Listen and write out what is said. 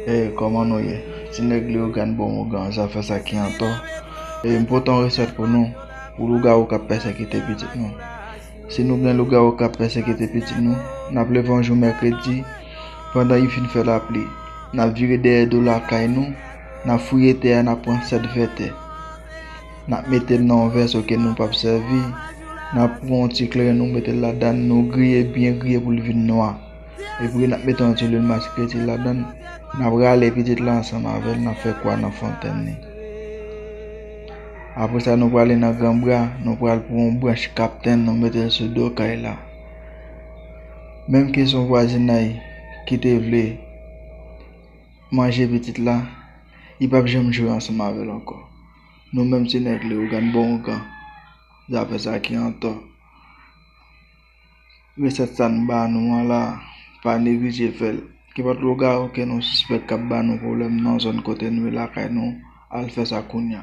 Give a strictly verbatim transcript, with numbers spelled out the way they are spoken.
E kòman nou ye? Ti nèg Leyogàn bon ougan, zafè sa ki antò. E m pote yon resèt pou nou, pou lougawou k ap pèsekite pitit nou. Si nou gen lougawou k ap pèsekite pitit nou, n ap leve yon jou mèkredi, pandan li fin fè lapli, n ap vire dèyè do lakay nou, n ap fouye tè a, n ap pran sèt vètè. N ap mete l nan yon vèso ke nou p ap sèvi. N ap pran yon ti kleren, nou mete l ladan, nou griye byen griye pou l vin nwa. Epi n ap mete yon ti lwil maskreti ladan, n ap rale pitit la ansanm avè l, n ap fè kwa nan fontèn li. Apre sa, nou prale nan gran bra, nou pral pran yon branch kaptenn, nou mete l sou do kay la. Menm ke se yon vwazinay ki te vle manje pitit la, li p ap janm jwe ansanm avè l ankò. Nou menm ti nèg Leyogàn bon ougan, zafè sa ki antò. Resèt sa n ba nou an la, pa neglije fè l. Kenpòt lougawou ke nou sispèk k ap ba nou pwoblèm nan zòn kote nou ye lakay nou, al fè sa kounya.